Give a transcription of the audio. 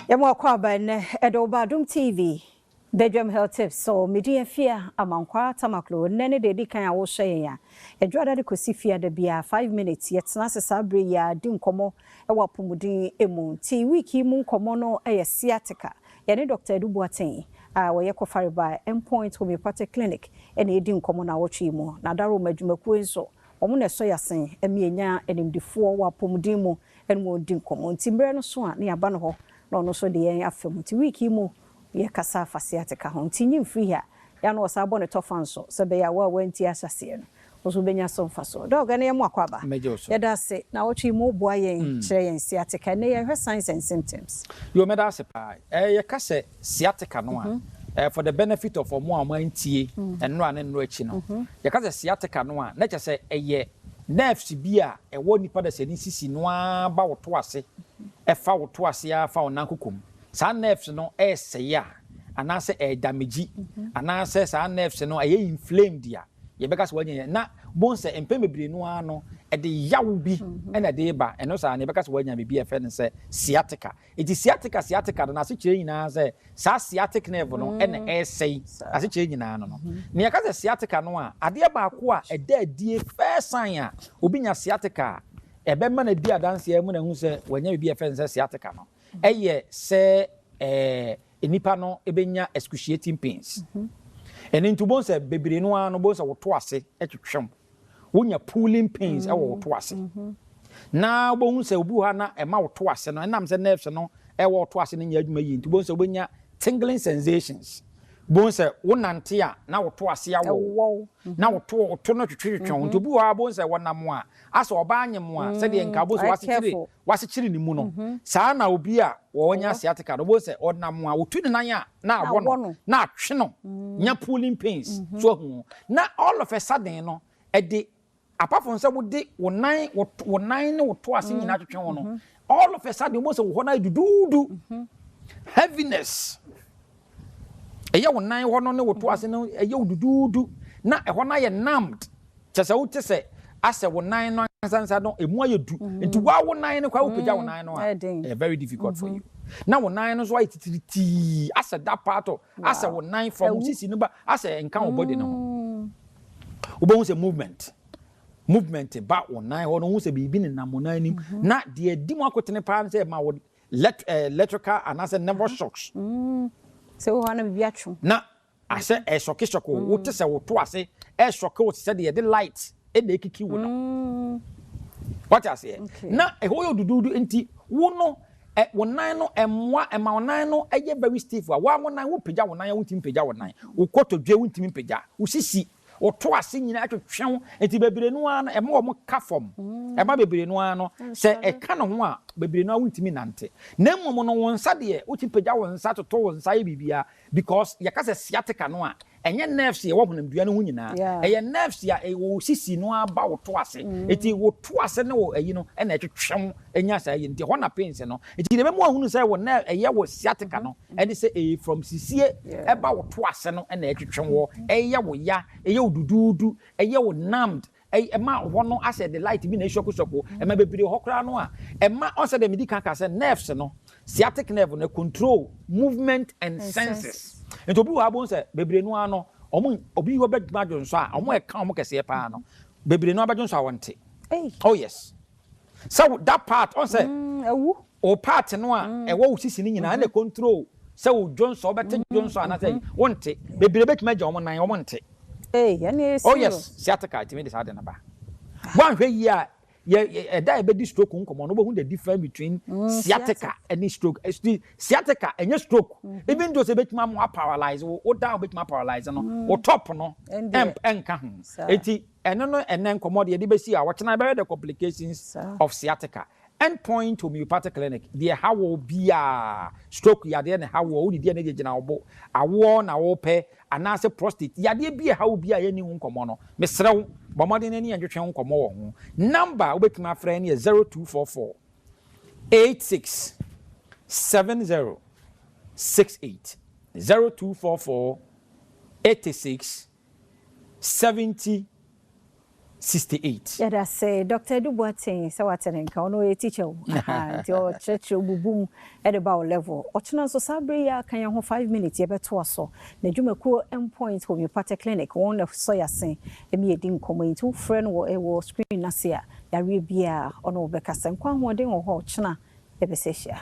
Yɛma akɔ aba nnɛ ɛde wo ba Adom TV Bedwam Health Tips so. Medi Afia Amankwa Tamaklo. Nnɛ ne deɛ ɛdi kan a wohyɛ yɛn a ɛdwoada de kɔsi fiada bia 5 minutes yɛtena ase saa berɛ yi a di nkɔmmɔ ɛwɔ apɔmuden mu. Nti week yi mu nkɔmmɔ no ɛyɛ sciatica. Yɛne Dr. Edu Boateng a wɔyɛ kɔfareba Endpoint Homeopathic Clinic ɛna ɛdi nkɔmmɔ na awɔtwe yi mu. Na adaroma adwumakuo nso wɔn na ɛsɔ yɛasen ɛmi enya animdifoɔ wɔ apɔmuden mu ɛne wɔn di nkɔmmɔ. Nti mmerɛ no so a ne yɛaba no hɔ na ɔno nso de yɛn afa mu. Nti week yi mu yɛkasa afa sciatica ho, nti nyi mfiri ha yɛn na ɔsan bɔ ne tɔfa nso sɛ bɛyɛ a wo a wanti ahyɛseɛ no nso wobɛnya so mfa so. Doc, ɛne yɛ mu akɔ aba. Mɛgye wo so. Yɛda ase na wɔtwe mu boa yɛn kyerɛ yɛn sciatica. Ɛnɛ yɛhwɛ signs and symptoms. Yo, mɛda ase paa. Yɛka sɛ sciatica no a, for the benefit of ɔmo a ɔmo antie ɛnora ne nnora akyi no, yɛka sɛ sciatica no a, na kyerɛ sɛ ɛyɛ nerves bi a ɛwɔ nipa da sɛ ne sisi no ara ba wo to ase, ɛfa wo to ase a fa wo nan kokom. Saa nerves no ɛɛsɛe a, anaasɛ ɛɛdamage, anaasɛ saa nerves no ɛyɛ inflamed a, yɛbɛka sɛ wanya yɛ. Na bon sɛ mpɛn bebree no ara no ɛde yaw bi ɛna ɛde ba. Ɛno saa no yɛbɛka sɛ wanya biribi a yɛfrɛ no sɛ sciatica. Eti sciatica no, n'asekyerɛ nyinaa sɛ saa sciatic nerve no ɛna ɛresɛe. Asekyerɛ nyinaa no, na yɛka sɛ sciatica no a, adeɛ baako a ɛda adie, first sign a obi nya sciatica a ɛbɛma no di adanseɛ mu na ehu sɛ wanya biribi a yɛfrɛ no sɛ sciatica no, ɛyɛ sɛ nipa no ebɛnya excruciating pains. Ɛne nti bon sɛ bebree no ara no, bon sɛ woto ase ɛtwetwem, wonya pulling pains ɛwɔ woto ase. Na wobɛhu sɛ obi wɔ ha na ɛma woto ase no, ɛnam sɛ nerves no ɛwɔ woto ase no nyɛ adwuma yie, nti wobɛhu sɛ wobɛnya tingling sensations. Wobɛhu sɛ wonante a na woto ase awɔ ɛwɔw na woto no twetwetwe wo. Nti obi wɔ ha, wobɛhu sɛ wɔnam a asɛ ɔbaa nyem a, sɛdeɛ nka wobɛhu sɛ Ayɛ wasekyere careful. wasekyere ne mu no, saa na obi a wɔnya sciatica no, wobɛhu sɛ ɔnam a wotu ne nan a na awɔ awɔ no no. Na atwe no, nya pulling pains so ahu. Na all of a sudden no, ɛde apart from sɛ wode wo nan wo nan ne wo to ase nyinaa twetwe wo no, all of a sudden wobɛhu sɛ wo hɔ no ayɛ duduudu, heaviness ɛyɛ wo nan hɔ no ne wo to ase no ɛyɛ wo duduudu, na ɛhɔ no ayɛ numbed, kyɛ sɛ wote sɛ asɛ wo nan no asansa no emu ayɛ du. Nti waa wo nan no koraa, wopagya wo nan no a, Ɛyɛ den. ɛyɛ very difficult for you. Na wo nan no nso ayɛ titiritii asɛ that part of asɛ wo nan from wo Ɛwu. sisi no ba asɛ nka wo body no ho. Wobɛhu sɛ movement ba wo nan hɔ no, wohu sɛ biribi nenam wo nan anim. Na deɛ di mu akotene paa no sɛ ɛma wo electrical anaasɛ nervous shocks. Sɛ wo hɔ na biribi atwe. Na asɛ ɛshock shock wo, wote sɛ woto ase ɛshock wo te sɛ deɛ yɛde light ɛna ekiki wo no. Wate aseɛ? Okay. Na ɛhɔ yɛ duduudu, nti wo no wo nan no ɛmoa ɛma wo nan no ɛyɛ very stiff a wo nan wo pagya wo nan a, wontumi mpagya wo nan, wo kotodwe wontumi mpagya, wo sisi, woto ase nyinaa twetwe wo. Nti bebree no ara no ɛma wɔn ka fam. Ɛma bebree no ara no sɛ ɛka ne ho a, bebree no ara wontumi nante. Na mmom no, wo nsa deɛ, wotumi pagya wo nsa, toto wo nsa, yɛ biribiara, because yɛka sɛ sciatica no a, ɛnyɛ nerves yɛ wɔ honamdua no ho nyinaa. Ɛyɛ nerves a ɛwɔ wo sisi no aba wo to ase. Eti wo to ase ne wo ɛyi no ɛna ɛtwetwe wo ɛnya saa yi. Nti hɔ na pains no. Nti deɛ ɛbɛmu ahunu sɛ wɔ nerve ɛyɛ wɔ sciatica no, ɛne sɛ ɛyɛ from sisie ɛba wo to ase no ɛna ɛtwetwe wɔ, ɛyɛ wo ya, ɛyɛ wo duduudu, ɛyɛ wo numbed, ɛma hɔ no asɛ the light bi na ɛshock shock. Ɛma bebree hɔ koraa no a, ɛma ɔsɛ deɛ medi kan ka sɛ nerves no, sciatic nerve no control movement and senses. Nti obi wɔ ha bɔ sɛ bebree no ara no, ɔmo obi wɔ bɛdwuma adwo nso a, ɔmo ɛka ɔmo kɛseɛ paa no, bebree no abɛdwo nso a wɔnte. Ei. Oh yes, sɛ that part ɔn sɛ ɛwu. O part no a ɛwɔ wo sisi no nyinaa ɛna control sɛ wo dwo nso, wobɛte dwo nso anaasɛ wonte. Bebree bɛtumi agya ɔmo nan, ɔmo nte. Ei, ɛne ɛyɛ Oh serious. yes, sciatica ɛtumi de saa de no ba. Woanhwɛ yie a, yɛ ɛda a yɛbɛdi stroke nkɔmmɔ no, wobɛhu the difference between sciatica ɛne stroke. Sciatica ɛnyɛ stroke, even though sɛ ɛbɛtumi ama paralyze wo, wo down bɛtumi paralyze no, wo top no Ɛndeɛ. ɛnka ho. Saa. Eti ɛno no, ɛnɛ nkɔmmɔ deɛ yɛde bɛsi a, wɔkyena bɛyɛ the complications Saa. of sciatica. Endpoint Homeopathic Clinic deɛ, ha wɔ biaa stroke yadeɛ ne ha wɔ wodidi a ne gyina wo bo awoɔ na wopɛ anaasɛ prostate yadeɛ bi a ɛha wo bi a yɛni ho nkɔmmɔ no, mesrɛ wo, bɔ mmɔden ne yɛntwetwe ho nkɔmmɔ wɔ ho. Number a wobɛtumi afrɛ no yɛ 0244 86 70 68, 0244 86 70. 68. Yɛda ase Dr. Edu Boateng sɛ wate ne nka. Ɔno ɔyɛ teacher o. Aha, nti ɔkyerɛkyerɛ bubu mu de ba wo level. Ɔkyena nso saa bere yi aka yɛn ho 5 minutes, yɛbɛtoa so. Na dwumakuo Mpoint Homeopathic Clinic, wɔn na sɔ yɛase ɛmi yɛdi nkɔmmɔ yi. Nti wofrɛ no wɔ ɛwɔ screen n'ase a, yareɛ biara ɔno wɔbɛkasa. Nkwa ahoɔden wɔ hɔ, ɔkyena yɛbɛsɛ hyia.